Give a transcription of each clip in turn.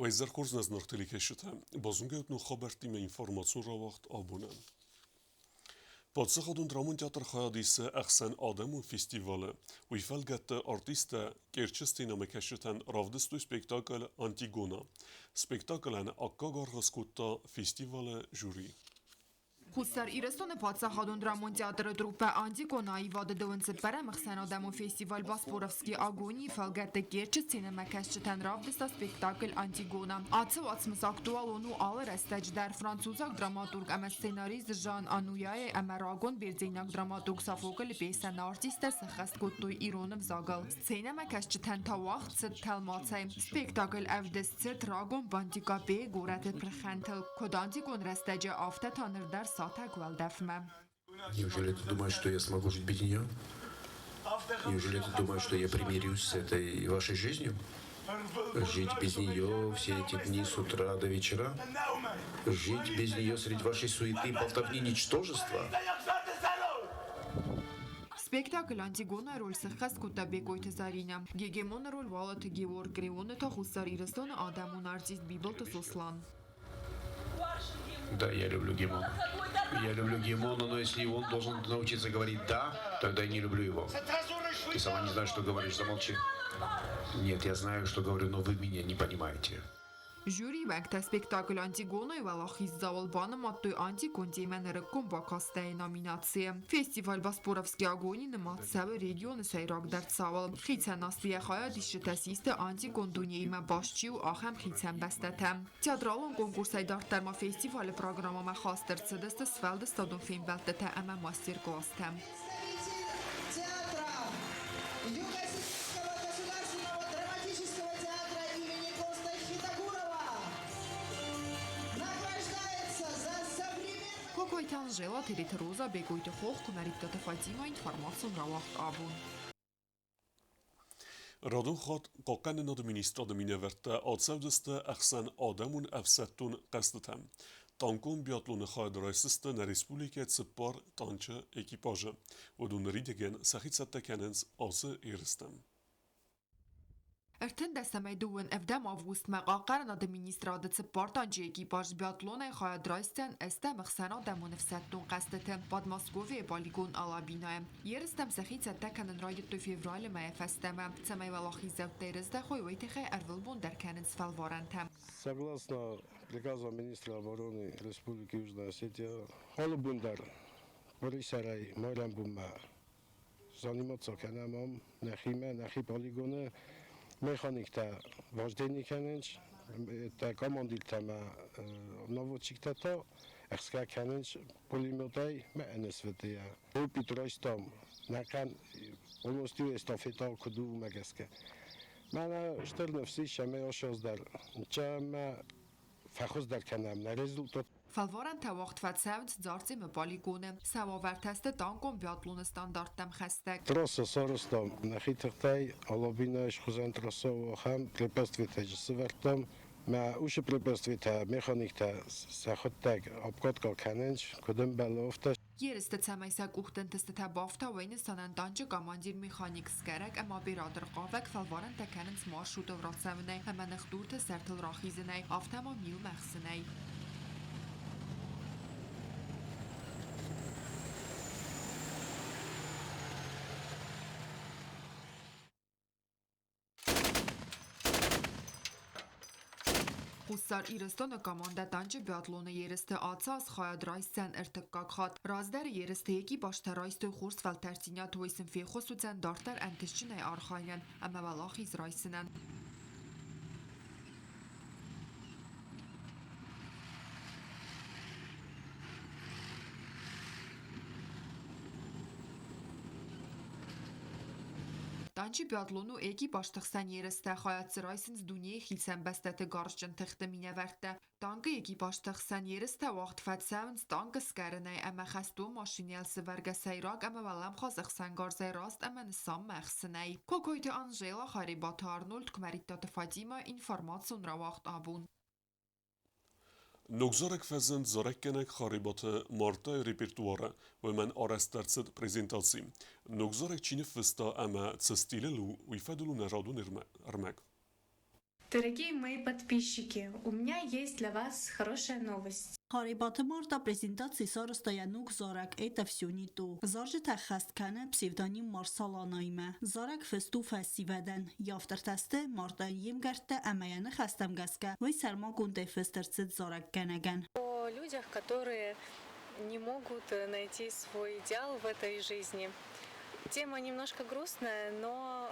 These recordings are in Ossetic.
Уӕ хорз нӕ зынаргъ телекӕсджытӕ, базонгӕ ут ног хабӕрттимӕ информацион рауагъд абонӕн. Паддзахадон драмон театр хайад исы ӕхсӕнадӕмон фестивалы. Уый фӕлгӕтты артисттӕ Керчы сценӕмӕкӕсджытӕн равдыстой спектакль «Антигона». Спектаклӕн аккаг аргъ скодта фестивалы жюри. Хуссар Ирыстоны паддзахадон драмон театры труппӕ «Антигон» аивады дыууын цыппӕрӕм ӕхсӕнадӕмон фестиваль «Боспоровские агонии» фӕлгӕтты Керчы сценӕмӕкӕсджытӕн равдыста спектакль «Антигона». Ацы уацмыс актуалон у алы рӕстӕджы дӕр французаг драматург ӕмӕ сценарист Жан Ануяйы ӕмӕ рагон бердзейнаг драматург Софоклы пьесӕ артисттӕ сӕххӕст кодтой ирон ӕвзагыл. Сценӕмӕкӕсджытӕн та уагъд цыд тӕлмацӕй. Спектакль ӕвдыст цыд рагон Пантикапейы горӕты пырхӕнтыл. Куыд антикон рӕстӕджы, афтӕ та ныр дӕр сатӕг уӕлдӕфмӕ. Неужели ты думаешь, что я смогу жить без нее? Неужели ты думаешь, что я примирюсь с этой вашей жизнью? Жить без нее все эти дни с утра до вечера? Жить без нее среди вашей суеты и болтовни ничтожества? Спектакль «Антигона» роль сӕххӕст кодта Бекъойты Заринӕ. Гегемоны роль Уалыты Георг, Реоны та Хуссар Ирыстоны адӕмон артист Бибылты Сослан. Да, я люблю Гемона. Я люблю Гемона, но если он должен научиться говорить «да», тогда я не люблю его. Ты сама не знаешь, что говоришь, замолчи. Нет, я знаю, что говорю, но вы меня не понимаете. Жюрийы уӕнгтӕ спектакль «Антигона»-йы уӕлахиздзауыл банымадтой антикон темӕ нырыккон бакастӕй номинацийы. Фестиваль «Боспоровский огонь» нымад цӕуы регионы сӕйрагдӕр цауыл. Хицӕн азты йӕ хайадисджытӕ систы антикон дунеимӕ баст чи у, ахӕм хицӕн бӕстӕтӕ. Театралон конкурсӕй дарддӕр ма фестивалы программӕмӕ хаст ӕрцыдысты сфӕлдыстадон фембӕлдтытӕ ӕмӕ мастер-класстӕ. Театра Юго-Осетинского государственного драматического театра имени Коста Хитагурова награждается за современный... Кокойты Анжела, Тереты Роза, Бекойты Хох, Куымӕридтаты Фатима, информацион рауагъд абон. Радон хатт Хъахъхъӕнынады министрады минӕвӕрттӕ ацӕудзысты ӕхсӕнадӕмон ӕфсӕддон хъӕзтытӕм. Танкон биатлоны хайад райсдзысты нӕ республикӕйы цыппар танчы экипажы. Уыдон ныридӕгӕн сӕхи цӕттӕ кӕнынц ацы ерыстӕм. Ӕртындӕсӕмӕй дыууын ӕвдӕм августмӕ Хъахъхъӕнынады министрады цыппар танчы экипаж биатлонӕй хайад райсдзӕн ӕстӕм ӕхсӕнадӕмон ӕфсӕддон хъӕзтыты Подмосковьейы полигон Алабинайы. Ерыстӕм сӕхи цӕттӕ кӕнын райдыдтой февралы мӕйӕ фӕстӕмӕ. Цӕмӕй уӕлахиздзӕуттӕй рыздӕхой, уый тыххӕй ӕрвылбон дӕр кӕнынц фӕлварӕнтӕ. Согласно приказу министра обороны Республики Южная Осетия, алы бон дӕр къуырисӕрӕй майрӕмбонмӕ заниматься кӕнӕм ам нӕхимӕ, нӕхи полигоны. Механиктӕ вождение кӕнынц, командиртӕ ӕмӕ наводчиктӕ та ӕхсгӕ кӕнынц пулеметӕй мӕ НСВТ-йӕ. Опыт райстам, нӕхъӕн полностью эстафета куыд у, уымӕ гӕсгӕ. Мӕнӕ стыр ныфс ис, ӕмӕ ӕхсӕз дӕр ӕмӕ фӕхуыздӕр кӕнӕм нӕ результат. Фӕлварӕнтӕ уагъд фӕцӕуынц Дзарцемы полигоны. Сӕ уавӕртӕ сты танкон биатлоны стандарттӕм хӕстӕг. Трасса сарӕзтам нӕхи тыхтӕй, Алабинайы схуызӕн трасса у ахӕм, препятствийтӕ сӕвӕрдтам. Мӕ уыцы препятствийтӕ механиктӕ сӕхуыдтӕг обкатка кӕнынц, куыд ӕмбӕлы, афтӕ. Ерысты цӕмӕй сӕ къухты ӕнтыстытӕ бафтауой, нысанӕн танчы командир механик сгарӕг ӕмӕ оператор хъавӕг фӕлварӕнтӕ кӕнынц маршрутыл рацӕуынӕй ӕмӕ ныхдурты сӕртыл рахизынӕй, афтӕ ма милмӕ ӕхсынӕй. Хуссар Ирыстоны командӕ танчы биатлоны ерысты ацы аз хайад райсдзӕн ӕртыккаг хатт. Раздӕры ерысты экипажтӕ райстой хорз фӕлтӕрддзинад, уый сын феххуыс уыдзӕн дарддӕр ӕнтыстджынӕй архайынӕн ӕмӕ уӕлахиз райсынӕн. Танчы биатлон у экипажты хсӕн ерыстӕ, хайад дзы райсынц дунейы хицӕн бӕстӕты гарзджын тыхты минӕвӕрттӕ. Танкы экипажты хсӕн ерыстӕ уагъд фӕцӕуынц танкы сгарынӕй ӕмӕ хӕстон машинӕйыл сывӕргӕ сӕйраг ӕмӕ уӕлӕмхас ӕхсӕнгарзӕй раст ӕмӕ нысанмӕ ӕхсынӕй. Кокойты Анжела, Харебаты Арнольд, Куымӕридтаты Фатимӕ, информацион рауагъд абон. Ног зарӕг фӕзынд зарӕггӕнӕг Харебаты Мартайы репертуары, уымӕн арӕзт ӕрцыд презентаци. Ног зарӕг чи ныффыста ӕмӕ цы стилыл у, уый фӕдыл у нӕ радон ӕрмӕг. Дорогие мои подписчики, у меня есть для вас хорошая новость. Харебаты Марта презентаци сарӕзта йӕ ног зарӕг Это все не то. Зарджытӕ ххӕст кӕны псевдоним Марсаланаимӕ. Зарӕг фыст у фӕсивӕдӕн. Йӕ автортӕ сты Мартайы йе мгӕрттӕ ӕмӕ йӕ ныхӕстӕм гӕсгӕ уый сӕрмагондӕй фыст ӕрцыд зарӕггӕнӕгӕн. О людях, которые не могут найти свой идеал в этой жизни. Тема немножко грустная, но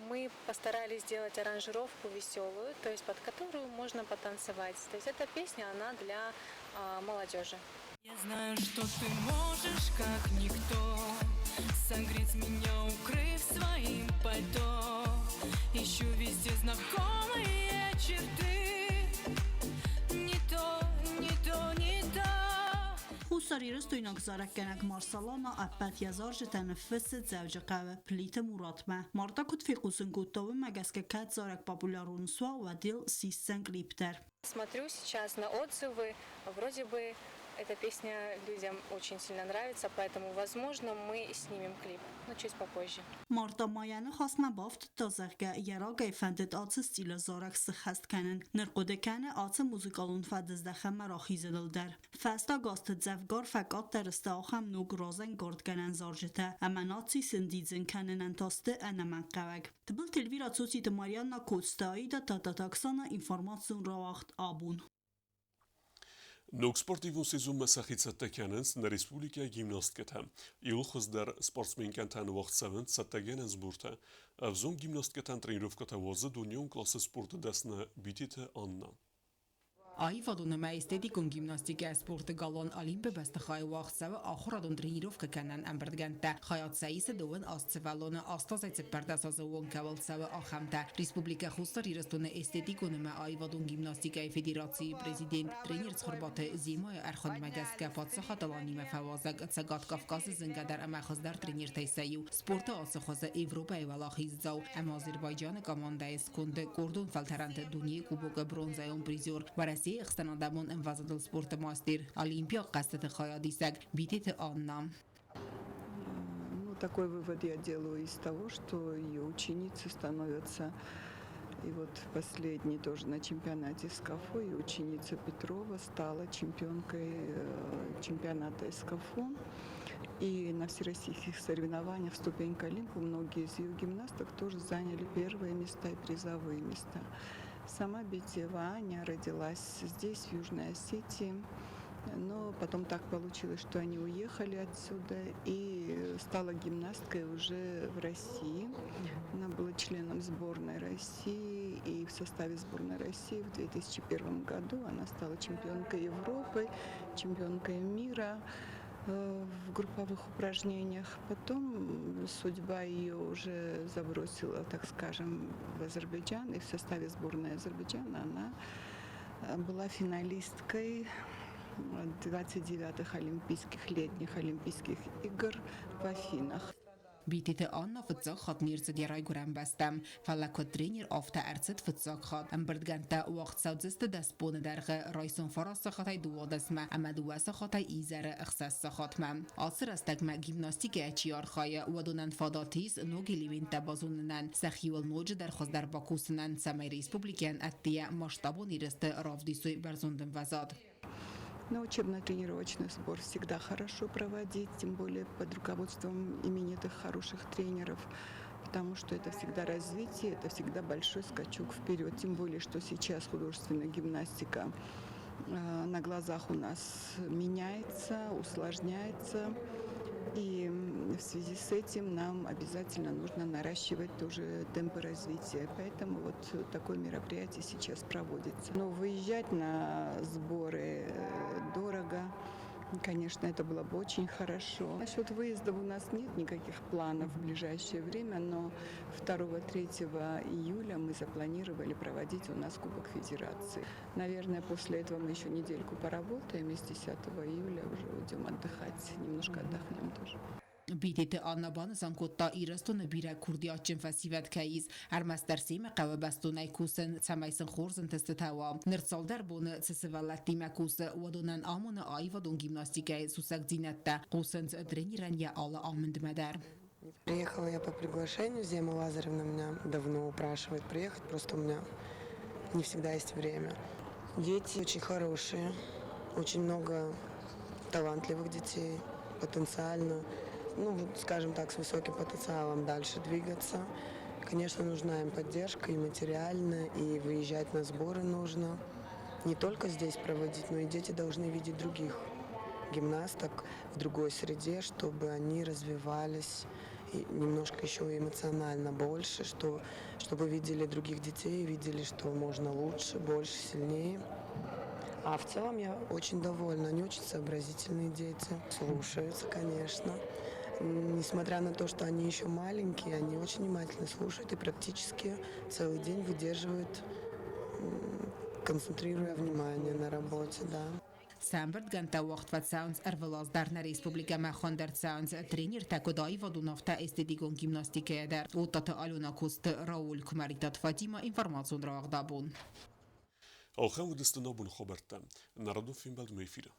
мы постарались сделать аранжировку веселую, то есть под которую можно потанцевать. То есть эта песня, она для молодежи. Я знаю, что ты можешь, как никто, согреть меня, укрыв своим пальто. Ищу везде знакомые черты. Не то, не то, не то. Хуссарирыстойнаг зарӕггӕнӕг Марсалана ӕппӕт йӕ зарджытӕ ныффыссы Дзӕуджыхъӕуы Плиты Муратмӕ. Марта куыд фехъусын кодта, уымӕ гӕсгӕ кӕд зарӕг популярон суа, уӕд ыл сисдзӕн клип дӕр. Смотрю сейчас на отзывы, вроде бы эта песня людям очень сильно нравится, поэтому, возможно, мы снимем клип, но чуть попозже. Марта ма йӕ ныхасмӕ бафтыдта, зӕгъгӕ, йӕ рагӕй фӕндыд ацы стилы зарӕг сыххӕст кӕнын. Ныр хъуыды кӕны ацы музыкалон фӕдыздӕхӕнмӕ рахизыныл дӕр. Фӕстаг азты дзӕвгар фӕкъаддӕр сты ахӕм ног разӕнгардгӕнӕн зарджытӕ ӕмӕ наци сӕндидзын кӕнынӕн та сты ӕнӕмӕнгхъӕуӕг. Тыбылты Эльвира, Цоциты Марианна, Коцты Аида, Тадтаты Оксана, информацион рауагъд Абон. Ног спортивон сезонмӕ сӕхи цӕттӕ кӕнынц нӕ республикӕйы гимнасткӕтӕ. Иууыл хуыздӕр спортсменкӕтӕн уагъд цӕуынц цӕттӕгӕнӕн сбортӕ. Ӕвзонг гимнасткӕтӕн тренировкӕтӕ уадзы дунеон классы спорты дӕсны Битеты Анна. Аивадон ӕмӕ эстетикон гимнастикӕ спорты галуан Олимпы бӕстыхайы уагъд цӕуы ахуырадон тренировкӕ кӕнӕн ӕмбырдгӕндтӕ. Хайад сӕ исы дыууын аст сывӕллоны, 84 азы онг кӕуыл цӕуы, ахӕмтӕ. Республикӕ Хуссар Ирыстоны эстетикон ӕмӕ аивадон гимнастикӕйы федерацийы президент, тренер Цхуырбаты Зимайы ӕрхуындмӕ гӕсгӕ паддзахад Аланимӕ фӕуазӕг Цӕгат Кавказы зынгӕдӕр ӕмӕ хуыздӕр тренертӕй сӕ иу, спорты ацы хуызы Европӕйы уӕлахиздзау ӕмӕ Азербайджаны командӕйы сконды къордон фӕлтӕрӕнты дунейы кубокы бронзӕйон призер, Уӕрӕсейы ӕхсӕнадӕмон ӕмвӕзадыл спорты мастер, Олимпиаг хъӕзтыты хайадисӕг Битеты Анна. Ну, такой вывод я делаю из того, что ее ученицы становятся. И вот последний тоже на чемпионате СКАФО, и ученица Петрова стала чемпионкой чемпионата СКАФО. И на всероссийских соревнованиях «Ступенька Олимпа» многие из ее гимнасток тоже заняли первые места и призовые места. Сама Битева Аня родилась здесь, в Южной Осетии. Но потом так получилось, что они уехали отсюда и стала гимнасткой уже в России. Она была членом сборной России, и в составе сборной России в 2001 году она стала чемпионкой Европы, чемпионкой мира в групповых упражнениях. Потом судьба ее уже забросила, так скажем, в Азербайджан, и в составе сборной Азербайджана она была финалисткой 29-х Олимпийских летних Олимпийских игр в Афинах. Битеты Анна фыццаг хатт не рцыд йӕ райгуырӕн бӕстӕм, фӕлӕ куыд тренер, афтӕ ӕрцыд фыццаг хатт. Ӕмбырдгӕндтӕ уагъд цӕудзысты 10 боны дӕргъы, райсом 9 сахатӕй 12-мӕ ӕмӕ 2 сахатӕй изӕры 6 сахатмӕ. Ацы рӕстӕгмӕ гимнастикӕйӕ чи архайы, уыдонӕн фадат ис ног элементтӕ базонынӕн, сӕхиуыл ноджыдӕр хуыздӕр бакусынӕн, цӕмӕй республикӕйӕн ӕддейӕ масштабон ерысты равдисой бӕрзонд ӕмвӕзад. Но учебно-тренировочный сбор всегда хорошо проводить, тем более под руководством именитых хороших тренеров, потому что это всегда развитие, это всегда большой скачок вперед. Тем более, что сейчас художественная гимнастика на глазах у нас меняется, усложняется. И в связи с этим нам обязательно нужно наращивать тоже темпы развития. Поэтому вот такое мероприятие сейчас проводится. Но выезжать на сборы дорого. Конечно, это было бы очень хорошо. Насчет выездов у нас нет никаких планов в ближайшее время, но 2-3 июля мы запланировали проводить у нас Кубок Федерации. Наверное, после этого мы еще недельку поработаем, и с 10 июля уже уйдем отдыхать, немножко отдохнем тоже. Битеты Анна банысан кодта, Ирыстоны бирӕ курдиатджын фӕсивӕд кӕй ис, ӕрмӕстдӕр семӕ хъӕуы бӕстонӕй кусын, цӕмӕй сын хорз ӕнтыстытӕ уа. Ныр цалдӕр боны цы сывӕллӕттимӕ кусы, уыдонӕн амоны аивадон гимнастикӕйы сусӕгдзинӕдтӕ, хъусынц тренерӕн йӕ алы амындмӕ дӕр. Приехала я по приглашению. Зема Лазаревна меня давно упрашивает приехать. Просто у меня Не всегда есть время. Дети очень хорошие, очень много талантливых детей, потенциально, ну, скажем так, с высоким потенциалом дальше двигаться. Конечно, нужна им поддержка и материальная, и выезжать на сборы нужно. Не только здесь проводить, но и дети должны видеть других гимнасток в другой среде, чтобы они развивались и немножко еще эмоционально больше, чтобы видели других детей, видели, что можно лучше, больше, сильнее. А в целом я очень довольна. Они очень сообразительные дети, слушаются, конечно. Несмотря на то, что они еще маленькие, они очень внимательно слушают и практически целый день выдерживают, концентрируя внимание на работе, да. Сӕ ӕмбырдгӕндтӕ уагъд фӕцӕуынц ӕрвылаз дӕр нӕ республикӕмӕ хуынд ӕрцӕуынц тренертӕ куыд аивадон, афтӕ эстетикон гимнастикӕйӕ дӕр. Оттаты Алена, Коцты Рауль, Куымӕридтаты Фатимӕ, информацион рауагъд абон. Ахӕм уыдысты нӕ абоны хабӕрттӕ. Нӕ радон фембӕлдмӕ эфиры.